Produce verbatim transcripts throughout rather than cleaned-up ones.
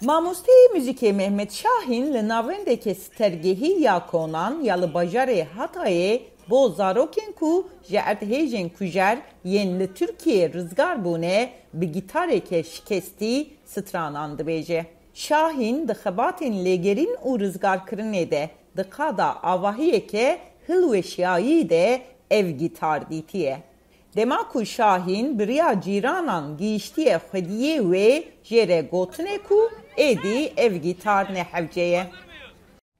Mamosteyê muzîkê Mehmet Şahîn li navendeke stergehî ya konan ya li bajarê Hatayê bo zarokên ku ji erdhêjên kujer yên li Tirkiyê rizgar bûne bi gîtareke şikestî stranan dibêje. Şahîn di xebatên lêgerîn û rizgarkirinê de di qada avahiyeke hilweşiyayî de ev gîtar dîtiye. Dema ku Şahîn bi riya cîranan gihîştiye xwediyê wê jê re gotinê ku êdî ev gîtar ne hewce ye.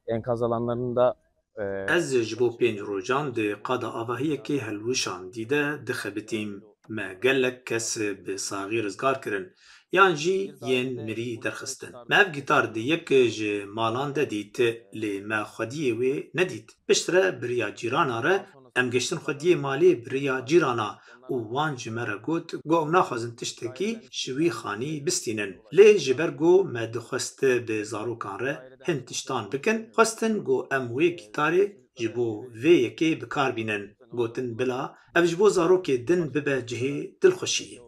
Enkaz alanlarında e, Ez ji bo pênc rojan di qada avahiyekê helwişandî de dixebitîm. Me gelek kes bi saxî rizgar kirin yan jî yên mirî derxistin. Me ev gîtar di yek ji malan de dît, lê me xwediyê wê nedît. Piştre bi riya cîrana re em gihiştin xwediyê malê bi riya cîrana û wan ji me re got ku ew naxwazin tiştekî ji wî xanî bistînin. Lê ji ber ku me dixwest bi zarokan re hin tiştan bikin, xwestin ku em wê gîtarê ji bo vê yekê bi kar bînin. Gotin bila ev ji bo zarokê din bibe cihê dilxweşiyê.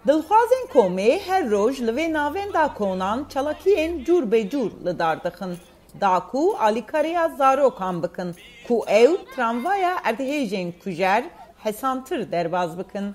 Dilxwazên komê her roj li vê navenda konan çalakiyên cûr be cûr li dar dixin, da ku alîkariya zarokan bikin ku ew tramvaya erdhêjên kujer hesantir derbaz bikin.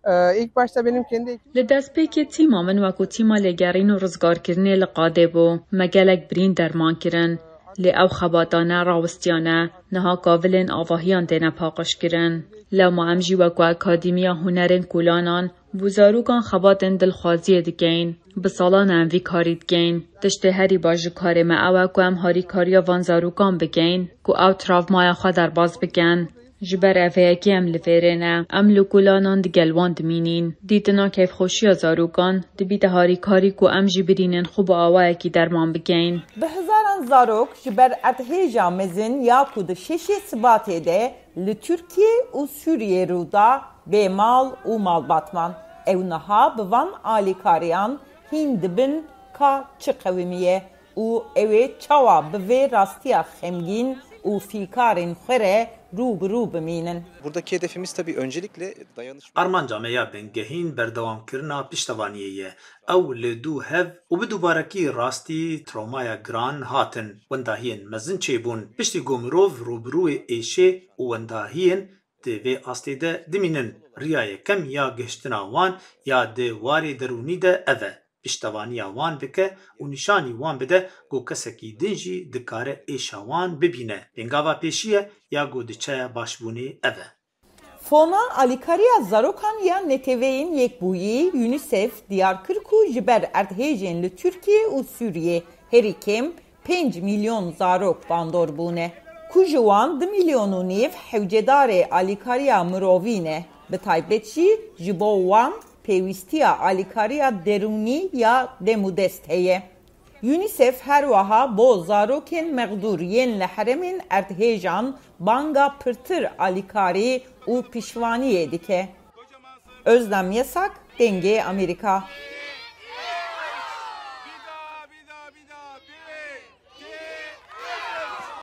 Ee, ilk başta benim kendi ekibim Li destpêkê tîma min wekû tîma lêgerîn û rizgarkirinê li qadê bû. Me gelek birîn derman kirin. Lê ew xebata ne rawestiyane. Niha kavilên avahiyan têne paqijkirin. Lewma em jî wekû Akademiya Hunerên Kolanan bo zarokan xebatên dilxwaziyê dikeyin. Bi salan e em vî karî dikeyin. Tiştê herî baş ji karê me ew e ku em harîkariya van zarokan bikeyin ku ew travmaya xwe derbas bikin. Ji ber eveyekê em li vêrê ne. Em li kolanan digel wan dimînîn. Dîtina keyfxweşiya zarokan dibîte harîkarî ku em jî birînên xwe bi awayekî derman bikeyin. Bi hezaran zarok ji ber erdhêja mezin ya ku di şeşê Sibatê de li Tirkiye û Sûriyê rû da bê mal û malbat man. Ew niha bi van alîkariyan hîn dibin ka çi qewimiye û ew ê çawa bi vê rastiya xemgîn û fîkarên xwe re rû bi rû bimînin. Buradaki hedefimiz tabii öncelikle dayanışma. Armanca me ya bingehîn berdewamkirina piştevaniyê ye. Ew li dû hev û bi dûbarekî rastî trawmaya giran hatin, wendahiyên mezin çêbûn. Piştî ku mirov rûbirûyê êşê û wendahiyên di vê astê de dimînin, riya yekem ya gihiştina wan ya di warê derûnî de ev e. Piştevaniya wan bike û nîşanî wan bide ku kesekî din jî dikare êşa wan bibîne. Pêngava pêşî ye ya ku diçe başbûnê ev e. Fona Alîkariya Zarokan ya Neteweyên Yekbûyî, UNICEF, diyar kir ku ji ber erdhêjên li Tirkiye û Sûriyê herî kêm pênc milyon zarok bandor bûne, ku ji wan du milyon û nîv hewcedarê alîkariya mirovî ne, bi taybet jî ji bo wan pêwîstiya alîkariya derûnî ya demûdest heye. UNICEF her wiha bo zarokên mexdûr yên li herêmên erdhêjan banga pirtir alîkarî û piştvaniyê dike. Özlem Yasak, Dengê Amerîka.